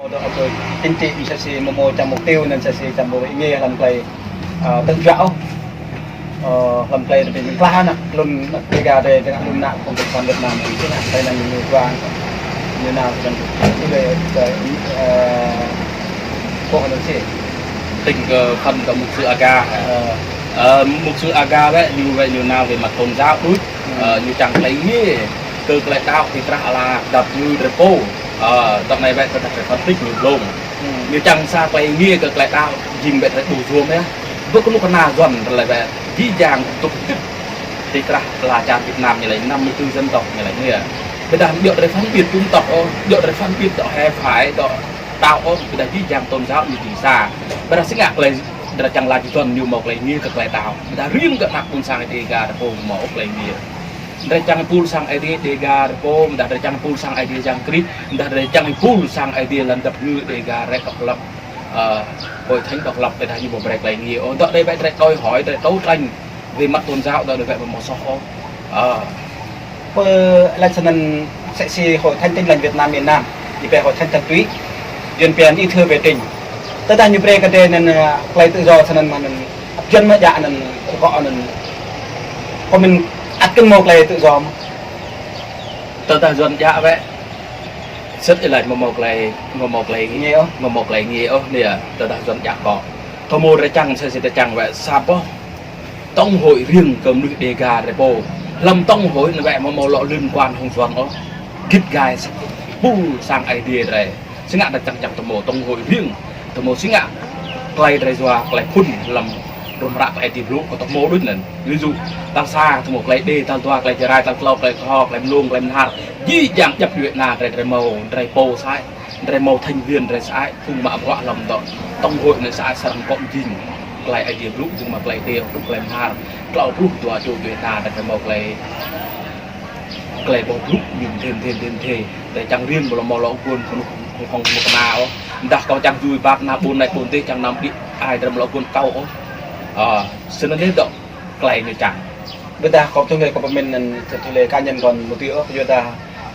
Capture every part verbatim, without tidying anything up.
Dŏ kơ chính trị msĕ si mơ̆ mơ̆ čang mục tiêu anŭn msĕ si čang mơ̆ ƀu ƀing gih hlăm klei, ơ, tơjuă ôh. Ơ, hlăm klei tơpĕng klah ană, lŏn ană Dega tơ, tơ lŏn ană cộng sản Việt Nam anŭn, tơ ană, tơ ană ñu dua, ñu nao tơ anŭn, tơ, tơ, ơ, kơ anŭn si. Tĭng kơ khăn kơ mục sư Aga. Ơ. Ơ, mục sư Aga wĕ, ñu wĕ ñu nao wĕ mă tôn giáo đôč. Ơ, ñu čang klei ngiê, kơ klei đaŏ ti krah ala dăp ñu drei pô. Ơ, tŏ anai wĕ tơdah drei phân tích ñu blông. Ñu čang sa klei ngiê kơ klei đaŏ jing wĕ drei ƀu yuôm yơh. Ƀu kơnuk kơna Yuan drei lĕ wĕ, jih jang tŭk tĭt ti krah ala čar Việt Nam ñu lĕ năm mươi tư dân tộc ñu lĕ ngiê. Ƀiădah djŏ drei phân biệt dân tộc ôh, djŏ drei phân biệt dŏ he phải dŏ đaŏ ôh, ƀiădah jih jang tôn giáo ñu jing sa. Ƀiădah si ngă klei drei čang laĭ Yuan ñu mâo klei ngiê kơ klei đaŏ. Ƀiădah riêng kơ ană ƀôn sang Dega drei pô mâo klei ngiê. Drei čang pul sang Aê Diê Dega drei pô, dah drei čang pul sang Aê Diê Yang Krist, dah drei čang pul sang Aê Diê lăn dăp ngư Dega drei độc lập, ơ, hội thánh độc lập, ƀiădah ñu ƀu brơi klei ngiê ôh. Dŏ drei wĕ drei đòi hỏi, drei đấu tranh về mặt tôn giáo, dŏ drei wĕ ƀu mâo soh ôh. Ơ. Pơ lĕ snăn msĕ si Hội Thánh Tin Lành Việt Nam miền Nam, ñu pia Hội Thánh Thuần Túy, Yuan pia Ý Thơ Vệ Tinh. Tơdah ñu brơi kơ drei anŭn, ơ, klei tự do snăn mơ̆ anŭn, ăp Yuan mơ̆ djă anŭn, rơkŏ anŭn, kơ mĭn ăt kơnơ̆ng mâo klei tự do mơ̆. Tơdah Yuan djă wĕ, sĭt ih laĭ mâo mâo klei, mâo mâo klei, ngiê ôh, mâo mâo klei ngiê ôh, anai, tơdah Yuan djă kơ. Tơmô drei čang, sa si drei čang wĕ, sa boh tổng hội riêng kơ mnuih Dega drei pô. Hlăm tổng hội anŭn wĕ mâo mâo lŏ liên quan hŏng Yuan ôh. Git gai sa pul sang Aê Diê drei. Si ngă drei čang čang tơmô tổng hội riêng. Tơmô si ngă klei drei yua klei phŭn hlăm hrŏm hră Aê Diê blŭ kơ tơmô đôč anŭn. Ví dụ, tal sa, tơmô klei Êđê, tal dua, klei Jarai, tal klâo, klei Kơho, klei Mlông, klei Mnhar. Jih jang djăp djuai ana drei, drei mâo, drei pô sa. Drei mâo thành viên drei sa ai, phung mă bruă hlăm dŏ tổng hội anai sa ai srăng kŏ jing. Klei Aê Diê blŭ jing mă klei Êđê, klei Mnhar. Klâo pluh dua čô djuai ana drei mâo klei, klei boh blŭ ñu thêm thêm thêm thêm. Drei čang riêng mâo lŏ mâo lŏ guôn kơnuk kơna ôh. Dah kâo čang jui bap ană ƀôn anai ƀôn dih čang năm đĭ ai drei mâo lŏ guôn kâo ôh. Ơ, snăn dih dŏ klei ñu čang. Ƀiădah kâo tui lĕ kâo pơmĭn anŭn tui lĕ cá nhân kâo mơ̆ tui ôh, yua dah,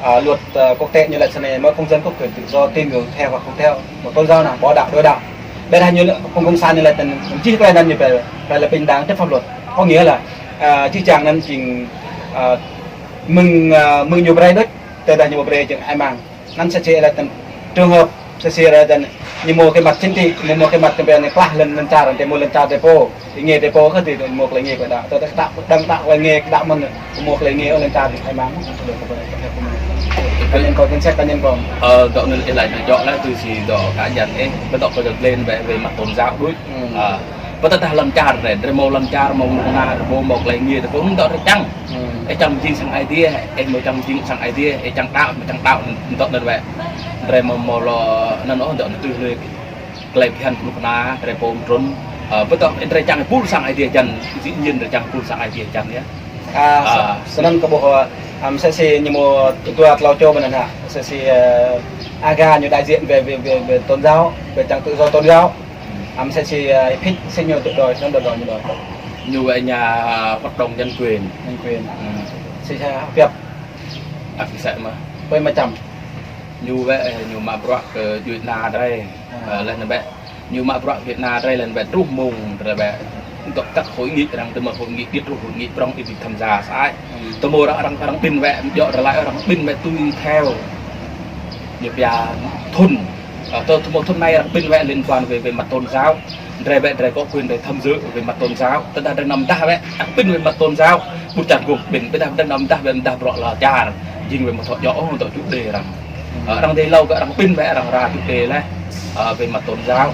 ơ, luật, ơ, quốc tế ñu laĭ snei, mỗi công dân có quyền tự do tín ngưỡng theo hoặc không theo một tôn giáo nào, bỏ đạo đổi đạo. Ƀiădah ñu laĭ phung cộng sản ñu laĭ anŭn, jih klei anŭn ñu phải, phải là bình đẳng trước pháp luật. Có nghĩa là, ơ, jih jang anŭn jing, ơ, mơ̆ng, ơ, mơ̆ng ñu brơi đôč, tơdah ñu ƀu brơi jing ai mang. Anŭn msĕ si laĭ tơ̆n trường hợp msĕ si laĭ tơ̆n ñu mâo kơ mặt chính trị, ñu mâo kơ mặt tơ̆n pia anai klah lŏn, lŏn čar, tơ̆n mâo lŏn čar drei pô, tơ̆n ngiê drei pô kơ tơ̆n mâo klei ngiê kơ đaŏ. Tơdah đaŏ, đang đaŏ klei ngiê, đaŏ mơ̆n, mâo klei ngiê lŏn čar drei ai mang. Cá nhân kâo, nhận xét cá nhân kâo. Ơ, dŏ anŭn ih laĭ anŭn djŏ laĭ tui si dŏ cá nhân ih, ƀiădah dŏ kơ dŏ lên về, về mặt tôn giáo đôč. Ơ, ƀiădah lŏn čar drei, drei mâo lŏn čar, mâo mơ̆ng anai, drei mâo, mâo klei ngiê, drei pô mơ̆n dŏ drei čang. Ih čang jing sang Aê Diê, ih mâo čang jing sang Aê Diê, ih čang đaŏ, mâo čang đaŏ, dŏ anŭn wĕ. Drei mâo mâo lŏ anŭn ôh, dŏ anŭn tui lĕ klei phiăn kơnuk kơna, drei pô mtrŭn. Ơ, ƀiădah drei čang pul sang Aê Diê jăn, dĩ nhiên drei čang pul sang Aê Diê jăn yơh. Ơ, snăn kâo ƀuh, ơ, msĕ si ñu mâo dua tlâo čô ƀơi anŭn hă, msĕ si, ơ, Aga ñu đại diện về, về, về, về tôn giáo, về trật tự do tôn giáo. Ơ, msĕ si, ơ, Phít, si ñu dŏ đôč, ñu dŏ đôč, ñu dŏ đôč. Ñu wĕ nhà hoạt động nhân quyền. Nhân quyền. Ơ. Si ha, Hiệp. Ăt msĕ mơ̆n. Ƀơi mơčăm. Ñu wĕ, ơ, ñu mă bruă kơ djuai ana drei. Ơ, leh anŭn wĕ. Ñu mă bruă djuai ana drei leh anŭn wĕ truh mông drei wĕ. Dŏ kăt hội nghị arăng tơ mơ̆ hội nghị điêt truh hội nghị prŏng ih ƀu tham gia sa ai. Tơmô arăng, arăng, arăng ƀing wĕ, djŏ drei laĭ arăng ƀing wĕ tui theo. Ñu pia thŭn. Ơ, tơ, tơmô thŭn anai arăng ƀing wĕ liên quan về, về mặt tôn giáo. Drei wĕ, drei có quyền drei tham dự về mặt tôn giáo. Tơdah drei nao mơdah wĕ, arăng ƀing về mặt tôn giáo. Ƀu čang gum ƀing, ƀiădah drei nao mơdah wĕ mơdah bruă lŏn čar. Jing wĕ mơ̆ thâo djŏ ôh, dŏ chủ đề arăng. Ơ, arăng dêh hlâo kơ arăng ƀing wĕ arăng ra chủ đề leh. Ơ, về mặt tôn giáo.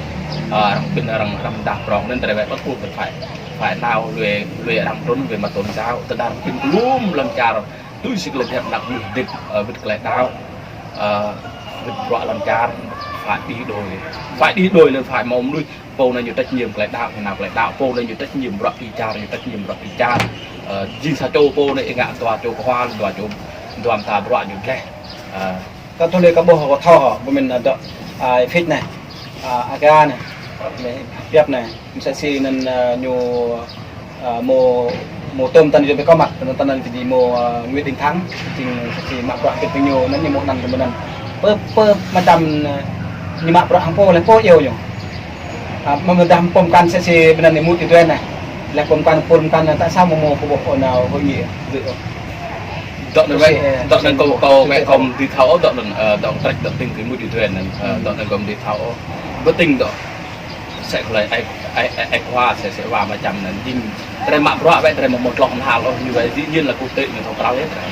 Ơ, arăng ƀing arăng, arăng mơdah prŏng anŭn drei wĕ bắt buộc phải, phải nao lui, lui arăng trŭn về mặt tôn giáo. Tơdah arăng ƀing lŏm lŏn čar. Tui si klei phiăn ană mơnuih dĭt, ơ, wĭt klei đaŏ, ơ, wĭt bruă lŏn čar, phải đi đôi. Phải đi đôi lĕ phải mâo mơnuih, pô anai ñu trách nhiệm klei đaŏ, ñu nao klei đaŏ, pô anai ñu trách nhiệm bruă ƀing čar, ñu trách nhiệm bruă ƀing čar. Ơ, jing sa čô pô anai ih ngă dua čô khua, dua čô, dua mta bruă ñu gleh. Ơ. Kâo tui lĕ kâo ƀuh kâo thâo, pơmĭn, ơ, dŏ, ơ, Phít anai, ơ, Aga anai, lĕ Hiệp anai. Msĕ si anŭn, ơ, ñu, ơ, mâo, mâo tơm tăn yơh ƀơi kâo mă, tơm tăn anŭn kơ jing mâo, ơ, Nguyễn Đình Thắng, jing msĕ si mă bruă kơ ƀing ñu, anŭn ñu mâo anăn kơ mơ̆n anŭn. Pơ, pơ mơčăm, ơ, Ñu mă bruă hăng pô, lĕ pô iâu ñu. À, mă mơdah pô mơkăn sĕ si bơnăn ñu mŭt yu duen anai. Lĕ pô mơkăn, pô mơkăn anai, tại sao mơ̆ mơ̆ pô ƀuh ôh nao hội nghị ơ. Dŏ anŭn wĕ, dŏ anŭn kâo, kâo wĕ kâo ƀu thâo ôh, dŏ anŭn, ơ, dŏ trĕk dŏ tĭng kơ mŭt yu duen anŭn, ơ, dŏ anŭn kâo ƀu thâo ôh. Bơ tĭng dŏ. Sĕ kơ lĕ ai, ai, ai, ai khua, sĕ, sĕ wa mă čăm anŭn jing. Drei mă bruă wĕ, drei mơ̆ mơ̆ tloh mơhal ôh, ñu wĕ dĩ nhiên là quốc tế ñu thâo krao yơh drei.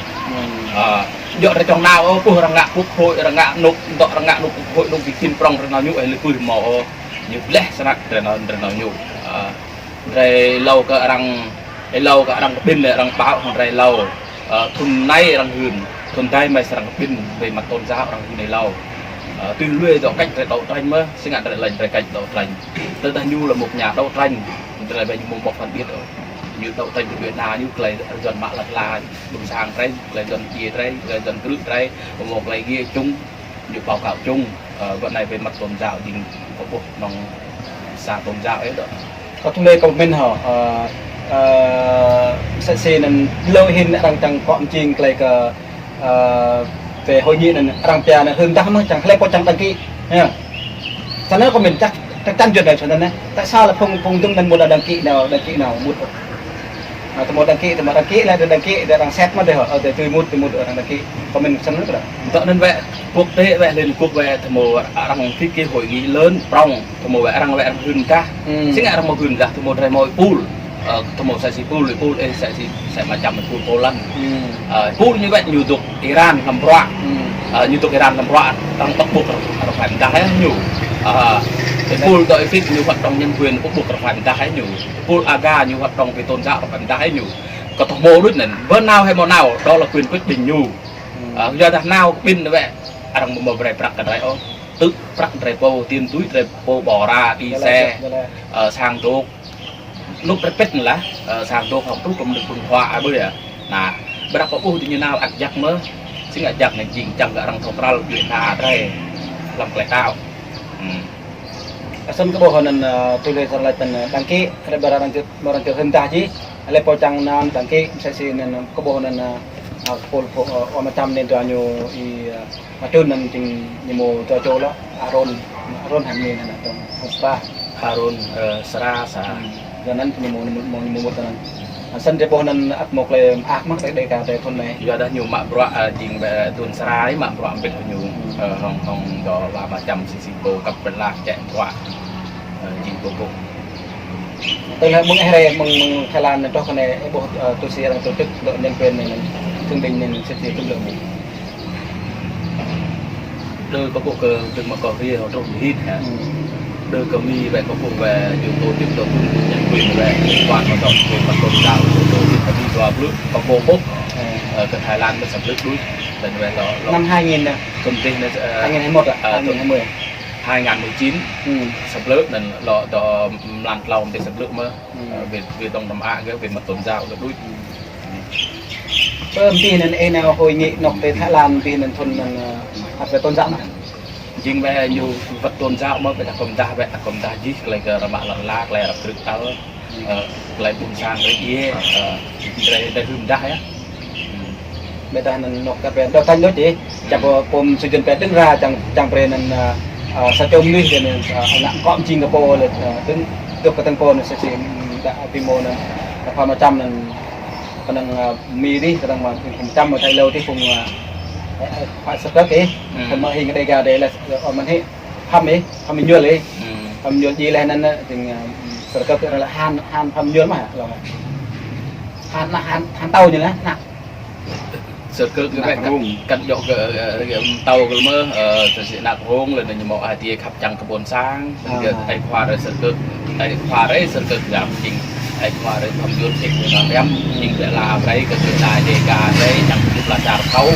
Ơ, djŏ drei čŏng nao ôh, ƀuh arăng ngă quốc hội, arăng ngă anŭn, dŏ arăng ngă anŭn quốc hội, anŭn bi tin prŏng drei nao ñu, ơ, lĕ ƀuh mơ̆ ôh. Ñu bleh snăk drei nao, drei nao ñu. Ơ, drei êlâo kơ arăng, êlâo kơ arăng kơ ƀing arăng ƀao hăng drei êlâo. Ơ, thŭn anai arăng hưn, thŭn adai mơ̆ srăng kơ ƀing, về mặt tôn giáo arăng hưn êlâo. Ơ, tui lui dŏ cách drei đấu tranh mơ̆, sĭt ngă drei lĕ drei cách đấu tranh. Tơdah ñu là một nhà đấu tranh, drei ƀu ñu mơ̆ mơ̆ phân biệt ôh. Ñu đấu tranh kơ Việt Nam, ñu tơlơi Yuăn mă lăk la, ƀôn sang drei, tơlơi Yuăn djiê drei, tơlơi Yuăn krư̆ drei, mơ̆ mơ̆ tơlơi djiê chung. Ñu báo cáo chung, ơ, bơ anai về mặt tôn giáo jing kâo ƀuh nŏng sa tôn giáo ơ dŏ. Kâo tơlơi kâo mĭn hŏ, ơ, ơ, sĕ si anŭn hlâo hĭn arăng čang kŏ mơjing tơlơi kơ, ơ, về hội nghị anŭn arăng pia anŭn hưn dah mơ̆ čang hlơi pô čang đăng ký. Yơh. Snăn kâo mĭn chắc, chắc chắn chuyện này snăn anai. Tại sao là phung, phung dŭm anŭn mơ̆ đăng ký nao, đăng ký nao mŭt. À, tơmŏ đăng ký, tơmŏ đăng ký, lĕ đăng ký, đăng ký, đăng set mơ̆ dih, ơ, tơ tui mŭt, tui mŭt, đăng ký. Kâo mĭn snăn kơ dŏ anŭn wĕ, quốc tế wĕ, Liên Quốc wĕ, tơmŏ arăng phĭt kơ hội nghị lớn prŏng, tơmŏ wĕ arăng wĕ arăng hưn kah. Sĭt ngă arăng mơ̆ hưn kah, tơmŏ drei mơ̆ ƀuh. Ơ, tơmŏ sĕ si ƀuh, ƀuh, ơ, sĕ si, sĕ mă čăm ƀuh ƀuh lăn. Ơ, ƀuh ñu wĕ ñu dŏ Iran hlăm bruă. Ơ, ñu dŏ Iran hlăm bruă, arăng ƀuh ƀuh arăng phải mơdah ơ ñu. Ơ, ƀuh dŏ ipit ñu hoạt động nhân quyền, ƀuh ƀuh arăng phải mơdah ơ ñu. Ƀuh aga ñu hoạt động về tôn giáo arăng phải mơdah ơ ñu. Kơ tơmŏ đôč anŭn, bơ nao hĕ mơ̆ nao, đó là quyền quyết định ñu. Ơ, yua dah nao ƀing wĕ, arăng mơ̆ brơi prăk kơ drei ôh. Tŭ prăk drei pô, tiền túi drei pô bỏ ra, đi xe, ơ, sang dŏ. Anŭn drei pĭt anŭn lah, ơ, sang dŏ hŏng truh kơ mơnơ̆ng ƀơ̆ng huă ƀơi yơh. Anŭn, ƀiădah kâo ƀuh dih ñu nao ăt jăk mơ̆, sĭt ngă jăk anŭn jing čang kơ arăng thâo krao djuai ana drei, hlăm tơlơi đăo. Ơ, snăn kâo ƀuh anŭn, ơ, tui lĕ sar laĭ anŭn, ơ, đăng ký, rĕ ƀiădah arăng kơ, arăng kơ hưn dah jih, lĕ pô čang nao đăng ký, sĕ si anŭn, kâo ƀuh anŭn, ơ, ơ, pô, pô, ơ, wa mă čăm anŭn dua ñu i, ơ, Mă trun anŭn jing ñu mơ̆ dua čô lah, Aron, Aron hăng anai anŭn dong, Sra. Aron, ơ, Sra, Sra. Dua anŭn ñu mơ̆, mơ̆, mơ̆, mơ̆ mŭt anŭn. Snăn drei ƀuh anŭn ăt mơ̆ tơlơi mơak mơ̆ tơlơi Đêga drei thŭn anai. Yua dah ñu mă bruă, ơ, jing ƀơi thŭn Sra, mă bruă ƀĕ ñu, ơ, hŏng, hŏng dŏ wa mă čăm sĭ sĭ pô kăp pơlah čĕ bruă, ơ, jing pô pô. Tơdah mơ̆ng ih rai mơ̆ng, mơ̆ng Thái Lan anŭn truh kơ anai, ơ, ƀuh, ơ, tui si arăng tổ chức dŏ nhân quyền anŭn, thượng đỉnh anŭn, sĭt sĭ tŭ lơ mơ̆. Đơ kâo ƀuh kơ dơ̆ng mơ̆ kâo rai hŏ truh mơhĭt hă. Đơ kơ Mi wĕ kâo ƀuh wĕ ñu tổ chức dŏ nhân quyền wĕ, liên quan mơ̆ dŏ về mặt tôn giáo, tổ chức kơ Mi dua blư̆, kâo ƀuh ƀuh. Ơ, kơ Thái Lan mơ̆ sa blư̆ đuč. Anŭn wĕ lŏ, lŏ. Năm hai nghìn à? Thŭn dih anai, ơ, hai nghìn hai mươi mốt à? Ơ, hai nghìn hai mươi. Hai ngàn mười chín. Sa blư̆ anŭn lŏ dŏ mlan tlâo mơ̆ sa blư̆ mơ̆. Ơ, về, về Đông Nam Á, về, về mặt tôn giáo, gơ̆ đuč. Ơ, mơ̆ng anŭn ih nao hội nghị nŏk tơ Thái Lan, mơ̆ng anŭn thŭn anŭn, ơ, ăt về tôn giáo mơ̆? Jing wĕ ñu wĕ tôn giáo mơ̆, ƀiădah kâo mơdah wĕ, kâo mơdah jih, tơlơi kơ rơmă lăn ala, tơlơi arăng krư̆ tal, ơ, tơlơi ƀôn sang, tơlơi djiê, ơ, tơlơi, tơlơi hưn mơdah yơh. Ƀiădah anŭn nŏk kơ pĕ đấu tranh đôč ih. Čang pô, pô mơsujŭn pĕ dơ̆ng ra čang, čang brơi anŭn, ơ, ơ, sa čô mơnuih dih anŭn, ơ, ngă kŏ mơjing kơ pô lĕ, ơ, dơ̆ng, dŏ kơ tơ̆ng pô anŭn sĭ sĭ, ơ, đa pi mô anŭn, đa khua mă čăm anŭn, kơnơ̆ng, ơ, Mi dih, kơnơ̆ng mă, mă čăm mă Thái Lan dih phung, ơ, ơ, ơ, khua Sơkơt ih. Kơnơ̆ng mă hing Đêga dih lĕ, ơ, mơ̆n hĭ, Pham ih, Pham Êñuôl ih. Pham Êñuôl dih lĕ anŭn, ơ, ding, ơ, Sơkơt ih lĕ Han, Han Pham Êñuôl mơ̆, lŏ. Han, Han, Han Tâu ñu lĕ, ană. Sơkơt gơ̆ wĕ kăn, kăn djŏ kơ, ơ, ơ, Tâu gơ̆ mơ̆, ơ, sĭ sĭ ană Rông lĕ anŭn ñu mơ̆ ai tiê khăp čang kơ ƀôn sang, gơ̆ ai khua rai Sơkơt, ai khua rai Sơkơt gơ̆ jing ai khua rai Pham Êñuôl, ai khua rai Pham Êñuôl, jing gơ̆ la rai kơ gơ̆ đa Đêga rai, čang kơ gơ̆ la čar Tâu.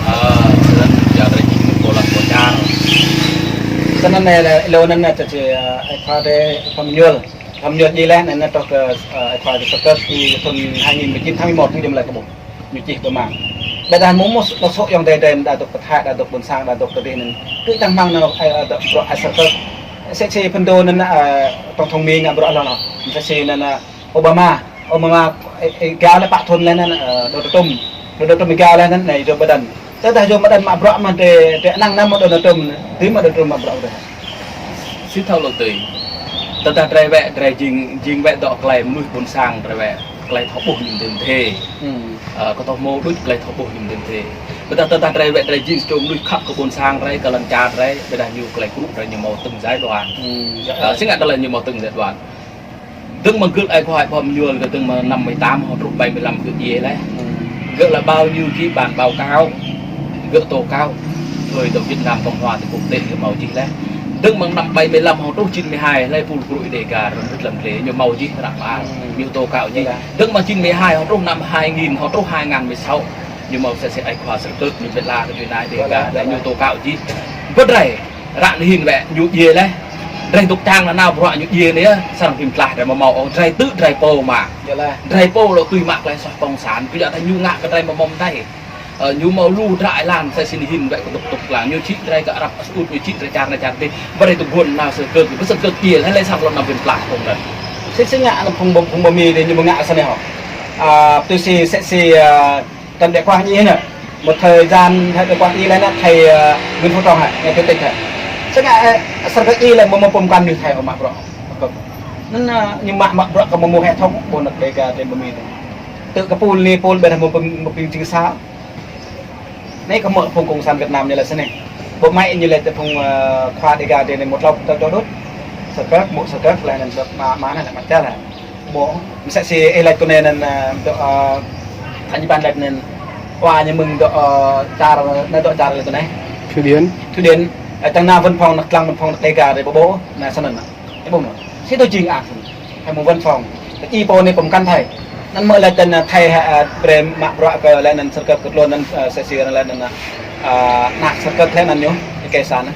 Ơ, lĕ jing pô lăn pô čar. Snăn anai lĕ, hlâo anŭn anai, sĭ sĭ, ơ, ai khua rai Pham Êñuôl. Pham Êñuôl dih lĕ anŭn, anŭn truh kơ, ơ, ai khua rai Sơkơt dih thŭn hai nghìn mười chín tháng mười một ñu jing lĕ kơ ƀuh. Ñu čih pơmang. Ƀiădah mơ̆ mơ̆ lŏ sŏk ayŏng adơi drei đa dŏ pơ Thái, đa dŏ ƀôn sang, đa dŏ kơ dih anŭn. Kơ čang hmăng anŭn, ơ, ơ, dŏ bruă ai Sơkơt. Sĭ sĭ phŭn dô anŭn, ơ, tổng thống Mi ngă bruă lŏ lŏ. Sĭ sĭ anŭn, ơ, Obama. Obama, ơ, ơ, gao lĕ pă thŭn lĕ anŭn, ơ, Donald Trump. Donald Trump gao lĕ anŭn, anai Joe Biden. Tơdah yua mă đơ̆n mă bruă mă tơ, tơ năng năm mă đơ̆n tơm, tui mă đơ̆n tơm mă bruă tơ. Sĭt thâo lŏ tui. Tơdah drei wĕ, drei jing, jing wĕ dŏ tơlơi mơnuih ƀôn sang drei wĕ, tơlơi thâo ƀuh ñu mơdơ̆ng tê. Hmm. Ơ, kơ tơ̆ mơ̆ đôč tơlơi thâo ƀuh ñu mơdơ̆ng tê. Ƀôdah tơdah drei wĕ drei jing sơčô mơnuih khăp kơ ƀôn sang drei, kơ lŏn čar drei, ƀôdah ñu tơlơi krŭ drei ñu hmâo tơ̆ng jai đuan. Hmm. Ơ, sĭt ngă tơlơi ñu hmâo tơ̆ng jai đuan. Dơ̆ng mơ̆ng gơ̆ ai khua ai ƀơm ñuôl kơ dơ̆ng mơ̆ng năm mươi tám hŏ truh bảy mươi lăm gơ̆ djai laih. Gơ̆ laĭ bao nhiêu chỉ bản báo cáo, gơ̆ tố cáo, thời đó Việt Nam Cộng Hòa thì quốc tế gơ̆ hmâo jih laih. Dơ̆ng mơ̆ng năm bảy mươi lăm hŏ truh chín mươi hai laih pul krui Dega rơ̆n rĭt lăm lĕ ñu hmâo jih ră pă, ñu tố cáo jih. Dơ̆ng mơ̆ng chín mươi hai hŏ truh năm hai nghìn hŏ truh hai ngàn mười sáu, ñu hmâo sĕ sĕ ai khua Sơkơt ñu pĕt la kơ tui nai Dega, laih ñu tố cáo jih. Bơ drei, ră anai hin wĕ ñu djai laih. Drei dŏ čang nanao bruă ñu djai anai, srăng phim tlaih drei mơ̆ hmâo ôh, drei tŭ drei pô mă. Drei pô lŏ tui mă tơlơi soh cộng sản, ƀu djơ̆ tơdah ñu ngă kơ drei mơ̆ hmâo mơtai. Ơ, ñu hmâo lu dră êlan, sĕ sĭt anai hin wĕ kơ dŏ dŏ lăng, ñu čih drei kơ Arab Saudi, ñu čih drei čar anai čar adih. Bơ drei tŭ ƀuăn nao Sơkơt, bơ Sơkơt djai laih, laih srăng lŏ năm phim tlaih phung anŭn. Sĭt sĭt ngă anŭn phung ƀơ̆ng, phung ƀơ̆ng mơ̆ng anai ñu ƀu ngă sĭt anai hŏ. Ơ, tui si, sĕ si, ơ, Tơdah đe kuah ñi hă, một thời gian hă đe kuah ñi laih anŭn thầy, ơ, Nguyễn Phú Trọng hă, nghe chủ tịch hă. Sĭt ngă, ơ, Sơkơt djai laih mơ̆ mơ̆ pơm kăn ñu thầy ôh mă bruă. Anŭn, ơ, ñu mă mă bruă kơ mơ̆ mơ̆ hệ thống ƀôn năk Dega drei mơ̆ mơ̆ tê. Tŭ kơ pul anai pul ƀĕ hă mơ̆ pơm mơ̆ pơm jing sa. Anai kơ mơ̆ phung cộng sản Việt Nam ñu laĭ sĭt anai. Ƀu mă ñu laĭ tơ phung, ơ, khua Dega drei anai mơ̆ tlâo tơl tơl đôč. Sơkơt, mơ̆ Sơkơt laih anŭn dŏ mă mă anŭn laih mă čar hă. Mơ̆, mơsĕ si ih laĭ tui anai anŭn, ơ, dŏ, ơ, Thanh Nhị Bản laĭ anŭn, wa ñu mơ̆ng dŏ, ơ, čar, anai dŏ čar laĭ tui anai. Thụy Điển. Thụy Điển, ơ, tơ̆ng nao văn phòng năk lăng văn phòng năk Dega drei ƀu ƀuh, anai sĭt anŭn. Ih ƀuh mơ̆. Sĭt tui jing ah. Hai mơ̆ văn phòng. Ih pô anai pơm kăn thầy. Anŭn mơ̆ laĭ tơ anŭn thầy hă, ơ, brei mă bruă kơ laĭ anŭn Sơkơt kơ tluôn anŭn, ơ, sĕ si laĭ anŭn, ơ, ană Sơkơt laĭ anŭn ñu, ih kơ sa anŭn.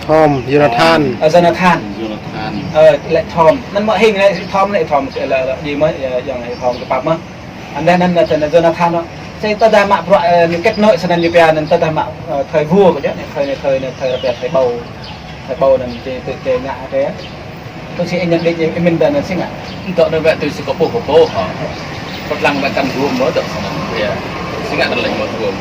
Thom, Jonathan. Ơ, Jonathan. Jonathan. Ơ, laĭ Thom. Anŭn mơ̆ hing laĭ Thom, laĭ Thom, laĭ, laĭ, laĭ, mơ̆, ơ, yang laĭ Thom kơ pap mơ̆. Anŭn anŭn, anŭn, anŭn Jonathan mơ̆. Sĭt tơdah mă bruă, ơ, ñu kết nối sĭt anŭn ñu pia anŭn tơdah mă, ơ, thời vua kơ djơ̆ anai, thời anai, thời anai, thời pia thời Bầu. Thời Bầu anŭn tê, tê, tê ngă tê. Tui si ih nhận định, ih mĭn tơ anŭn sĭt ngă. Dŏ anŭn wĕ tui si kơ ƀuh kơ ƀuh hă. Pơtlang wĕ kăn gum mơ̆ dŏ sĭt anŭn. Ƀu djơ̆. Sĭt ngă tơlơi mơ̆ gum.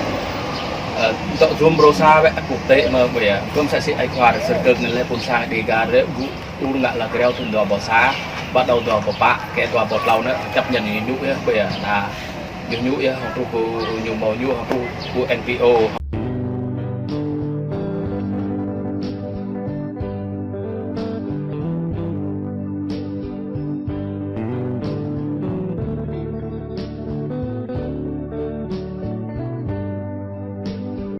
Ơ, dŏ gum rô sa wĕ quốc tế mơ̆ ƀu djơ̆. Gum sĕ si ai khua Sơkơt anŭn laih ƀôn sang Dega drei ƀu ur ngă la kreo thun dua ƀôh sa, ƀă dua ƀôh pă, kơ dua ƀôh tlâo anŭn, chấp nhận ñu ñu yơh, ƀu djơ̆. Anŭn, ñu ñu yơh, hŏ truh kơ ñu hmâo ñu, hŏ truh kơ N P O.